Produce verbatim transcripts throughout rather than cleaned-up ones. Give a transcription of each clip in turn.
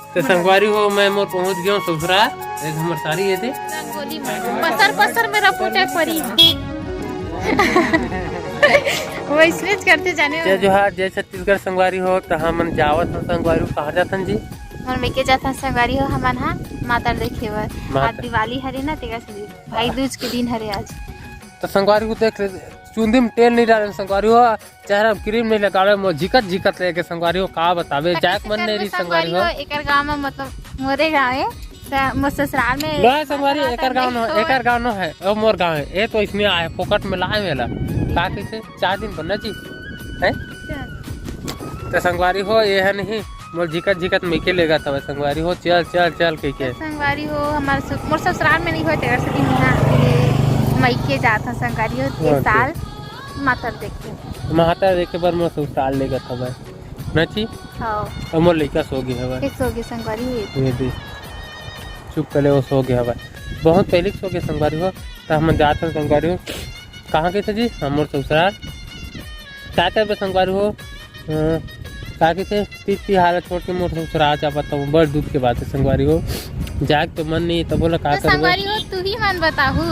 तो संगवारी हो, मैं मोर पहुंच गया हूँ ससुराल। एक हमर सारी ये दे। रंगोली में पसर पसर मेरा पोटा परी। वैसने करते जाने जय जोहार, जय छत्तीसगढ़ संगवारी हो। तो हमन जावत हन संगवारी हो, कहाँ जाथन जी? हमन मेके जाथन संगवारी हो, हमन हा मातर देखे बर। मातर। आज दिवाली हरे ना, तेकर से भाई दूज के दिन हरे आज। तो संगवारी हो देख ले, चुंदी में तेल नहीं डाले संगवारी हो, चेहरा में क्रीम नहीं लगावे, मोर झिकत झिकत लेके संगवारी हो, का बतावे, जाए के मन नहीं रही संगवारी हो। एकर गांव में, मतलब मोरे गांव है, त मोर ससुराल में ना संगवारी, एकर गांव न, एकर गांव न है, ओ मोर गांव है। ए तो इसने आए, फोकट में लाए मेला, का कइसे चार दिन बनना जी, है? तो संगवारी हो, ये है नहीं, मोर झिकत झिकत मेके लेगा तब संगवारी हो, चल चल चल कह के। संगवारी हो, हमारे सु-, मोर ससुराल में नहीं होते, वैसे दिन यहाँ ये मइके जात हन संगवारी हो, ये साल मातर देखे। मातर देखे बर मोर ससुराल लेगत हवय। नची? हाँ। अउ मोर लइका सो गे हवय। एक सो गे संगवारी हो। ये दे। चुप कर ले, वो सो गे हवय। बहुत पहले सो गे संगवारी हो। त हमन जात हन संगवारी हो। कहाँ गए थे जी? हम मोर ससुराल। का करबे संगवारी हो? अ, का कहिथे, तीज तिहार छोड़ के मोर ससुराल जाबा, त बड़ दुख के बात है संगवारी हो। जाए के तो मन नहीं, तब बोला का तो करबे? संगवारी हो, तू ही मन बताहू,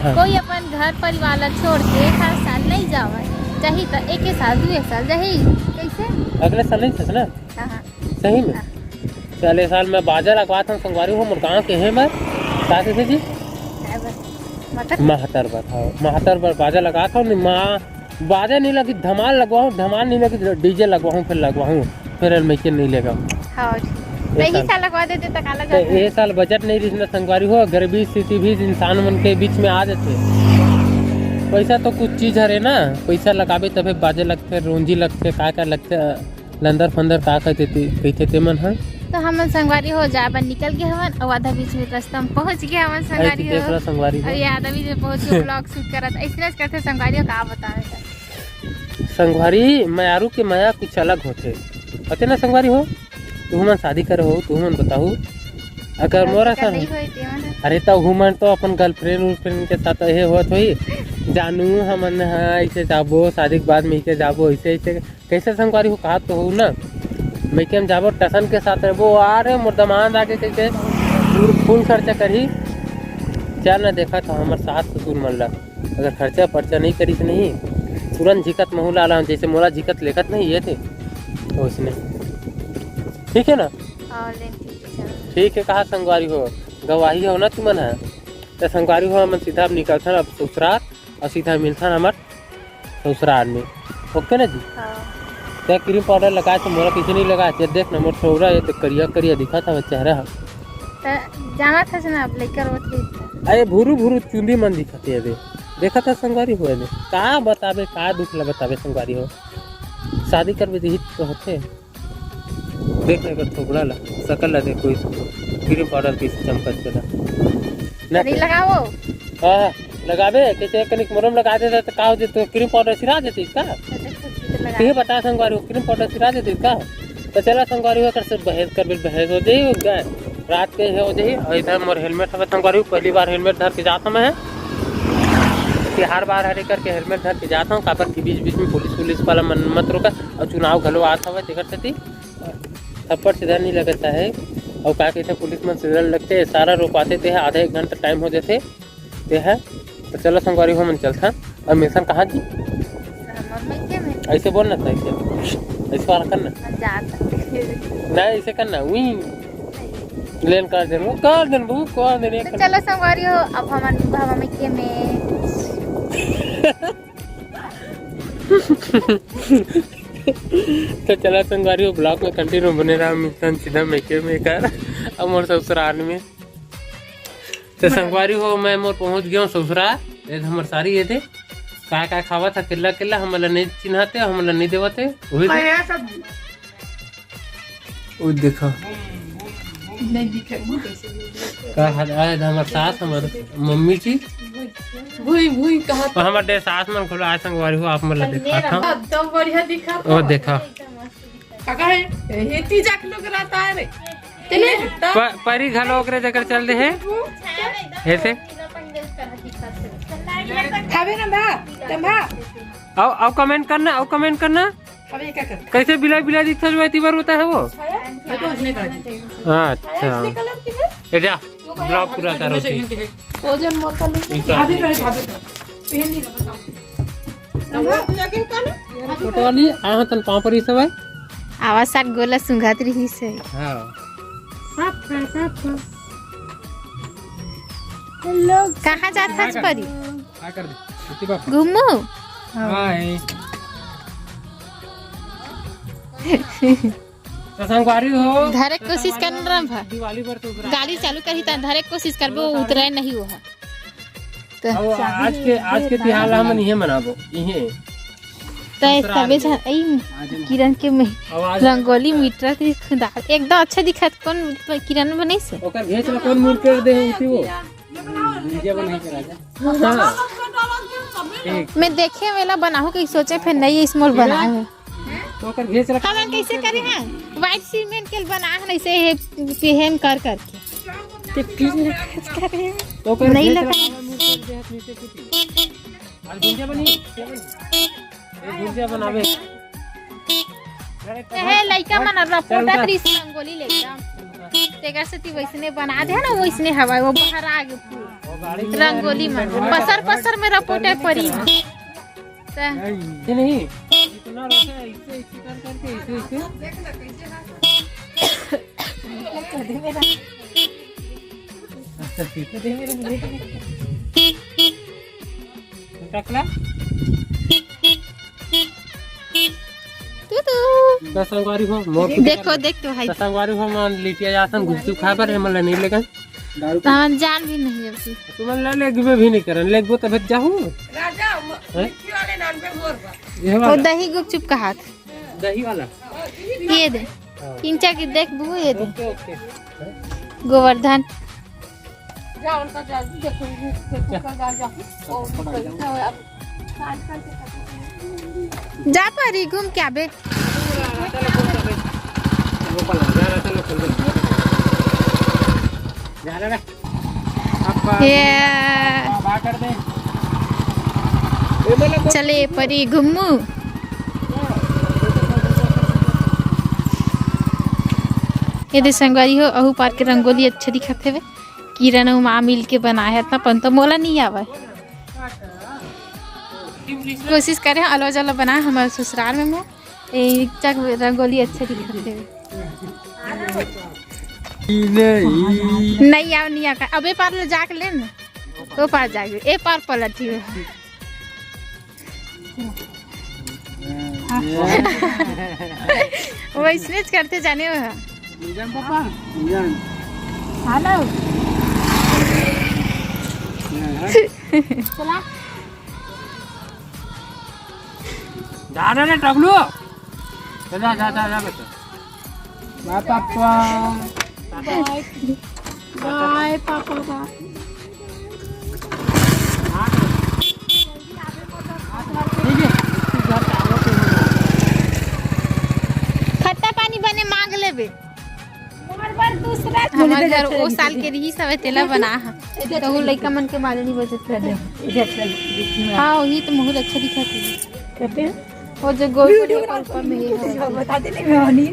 हाँ। कोई अपन घर परिवार ला छोड़ के हर साल नहीं जावे, जाही त एक साल, दू साल जाही, कैसे? अगले साल नहीं जास ना? हाँ, हाँ। सही में? हाँ। चल, ए साल मैं बाजा लगवात हूँ संगवारी हो, मोर गाँव के हे मैं, का कहिथे जी? महतर। महतर बर, हाँ, महतर बर बाजा लगात हूँ, माँ बाजा नहीं लगी, धमाल लगवाहूँ, धमाल नहीं लगी, डीजे लगवाहूँ, फिर लगवाहूँ, फिर एल मइके नहीं लेगा। हाँ, ए साल लगवा देते त काला जाता। ए साल बजट नहीं रहिस ना संगवारी हो, गरीबी स्थिति भी इंसान मन के बीच में आ जाथे। पैसा तो कुछ चीज हरे ना, पैसा लगाबे तभे बाजे लगथे, रोंजी लगथे, का का लगथे, लंदर फंदर का कहिथे ते मन ह। तो हमन संगवारी हो जाए बर निकल गए हवन, अउ आधा बीच में रस्ता में पहुंच गए हवन संगवारी हो। संगवारी हो। अउ ये आधा बीच में पहुंच के vlog shoot करत, ऐसने करथे संगवारी हो, का बतावे त। संगवारी, मयारू के मया कुछ अलग होथे, होथे ना संगवारी हो? तुहू मन शादी करे हो, तुहू मन बताहू। अगर मोर असन, अरे त उहू मन तो अपन girlfriend उर्लफ्रेंड के साथ ये होत होही, जानू हमन ह ऐसे जाबो, शादी के बाद में ऐसे जाबो, ऐसे ऐसे कैसे संगवारी हो, कहा तो हो ना, मइके में जाबो, टसन के साथ रहबो, अरे मोर दमांद आगे कहिके फुल खर्चा करही। चल ना, देखा था हमर सास ससुर मन ला, अगर खर्चा पर्चा नहीं करिस नहीं, तुरंत झिकत महू ला आला, जैसे मोला झिकत लेखत नहीं ये थे, तो उसने, ठीक है ना? ठीक है, कहा संगवारी हो, गवाही हो ना तुमन ह, त संगवारी हो, हमन सीधा अब निकलथन अब ससुराल, अउ सीधा मिलथन हमर ससुराल में। OK ना जी? हाँ। ते क्रीम पाउडर लगाए थे, मोला कइसे नहीं लगाए थे? देख ना, मोर सौरा ये तो करिया करिया दिखत हवे चेहरा ह। त जाना था ना, अब लेकर वो थे। अरे भुरू भुरू चुंदी मन दिखत हे दे। देखत ह संगवारी हो दे। का बताबे, का दुख ला बताबे संगवारी हो। शादी करबे त हित तो होथे। देख ना एकर थोबड़ा ला, सकल ला देख, कोई क्रीम पाउडर कइसे चमकत हे ला। ना नहीं लगाओ। हाँ, लगाबे, कइसे एक कनिक मोरम लगा देता त का हो जते, क्रीम पाउडर सिरा जते का? अच्छा, कुछ भी तो लगा। ये बता संगवारी हो, क्रीम पाउडर सिरा जते का? त चला संगवारी हो, एकर से बहस करबे, बहस हो जाई, हो गए। रात के हो जाई, अउ इधर मोर helmet हवे संगवारी हो, पहली बार helmet धर के जात हूँ मैं। कि हर बार हरे करके helmet धर के जात हूँ, काबर कि बीच बीच में पुलिस, पुलिस वाला मन मत रोका, अउ चुनाव घलो आत हवे, तेकर सेती थप्पड़ सीधा नहीं लगता है। अउ का कहते, पुलिस मन सीधा लगते, सारा रोकवाते ते आधा एक घंटा time हो जाते। ते है, तो चलो संगवारी हो, हमन चलथन। अउ मिशन कहाँ जी? हमर मइके में। ऐसे बोलना था, ऐसे, ऐसे वाला करना। हम जात हन। नहीं, ऐसे करना, उई। लेन कर देन, वो कर देन, वो कर देन, एक तो कर चलो संगवारी हो, अब हमन, हमर मइके में। तो चला संगवारी हो, vlog में continue बने रहा, मिलथन सीधा मइके में कर, अब मोर ससुराल में। तो संगवारी हो, मैं मोर पहुंच गया हूँ ससुराल। ये हमर सारी ये थे, का का खावत हे, अकेला अकेला, हमन ला नहीं चिन्हाते, हमन ला नहीं देवते, वही थे। अरे यार, सब ओ देखा। नहीं दिखे, वो कैसे नहीं दिखे? का हाल आय, हमर सास, हमर मम्मी जी। भुई, भुई कहा और हमर दे सास मन खुला आय संगवारी हो, आप मन ला दिखात हूँ। अब तो बढ़िया दिखा। ओ देखा। काका है, ये तीजा के लोग रहता है रे। तेने प-, परी घलो ओकरे जकर चल दे है। ऐसे। खावे ना भा, तम भा। आओ, आओ comment करना, आओ comment करना। अब ये क्या कर? कैसे बिलाई बिलाई दिखता जो एती बार होता है वो? ये तो उसने कर दी। अच्छा। ये जा, ब्लॉग पूरा करो। ओजन मोटा नहीं। आधे करे, आधे करे। पहन नहीं रहा, बताओ। फोटो वाली, आया तन पाँव पर ही सब है। आवाज साथ गोला सुंघात रही से। हाँ। Papa, papa. हेलो। कहाँ जात हस परी? का कर दे? इतनी बात। घूमू। हाय। तो संगवारी हो, धरे के कोशिश कर रहा भा। दिवाली पर तो उतरा। गाड़ी चालू करी त धरे के कोशिश करबो, उतरे नहीं वो है। तो अब आज के, आज के तिहार ला हमन इहे मनाबो, इहे। तो दूसरा तबे आदमी। जा-, ई आज हम किरण के में आवाज रंगोली मिटरा थी खुदा। एकदम अच्छा दिखत, कौन किरण बने से? ओकर घेच ला कौन मुड़ कर दे उठी वो? वीडियो बनाई के राजा। हाँ। ठीक। मैं देखे वेला बनाहूँ कहीं सोचे, फिर नहीं, इस मोर बनाए है। तो ओकर घेच रख। हमन कैसे करे हैं? व्हाइट सीमेंट के बना है, ऐसे हे, पेहन कर करके। ते फिर नहीं करे हैं। तो ओकर नहीं घेच लगा। रख। आज गुंजा बनी? ये गुंजा बनावे। हे लइका मन रपोटा चल उधर। त्रिस रंगोली लेके आ। तेकर से ती वैसने बना दे ना, वैसने हवा, वो बाहर आ गए फूल। वो गाड़ी के रंगोली मन। पसर पसर में रपोटे परी। त ये नहीं। इतना रहता है, इससे, इससे कर करके, इससे, इससे। टकला। तू, तू। त संगवारी हो, मोर देखो, देख तो भाई। त संगवारी हो, मन लिटिया जासन गुपचुप खाए बर, हमन ला नहीं लेगन। त हमन जान भी नहीं अब की। तुमन ला लेगबे भी नहीं करन, लेगबो तब जाहू। राजा, म-, हैं? मिट्टी वाले नान पे मोर बा। ये वो वाला। दही गुपचुप कहात। दही वाला। ये दे। हाँ। किंचा के देख बू, ये दे। ओके, ओके। गोवर्धन। जा, उनका जा, देखो, देखो, जा, जा। जा परी, घूम के आबे। जा रे। ये। बाहर कर दे। चले परी घूमू। ये दे संगवारी हो, अहू पार के रंगोली अच्छा दिखत हवे। किरण अउ माँ मिल के बनाए हे, इतना पन तो मोला नहीं आवे। कोशिश करे अलवा जला बनाए हमारे ससुराल में, मैं एक चक रंगोली अच्छा दिखत हवे। नहीं। नहीं आव, नहीं आव। अबे पार ले जाके ले ना। ओ पार जाके, ए पार पलट ही। वैसनेच करथे जाने हो। जान पापा, जान। हेलो। चला। जा रे टकलू। जा, जा, जा, जा बेटा। बाय पापा। बाय। बाय पापा, बाय। खट्टा पानी बने मांग लेबे। हमर घर ओ साल के रिहिस हवे, तेला बना ह। तहु लइका मन के मालूम नहीं बचत करते। हाँ, वही तो बहुत अच्छा दिखत है। वो जो गोल गोल ऊपर में ये है। बता दे नहीं, मैं नहीं।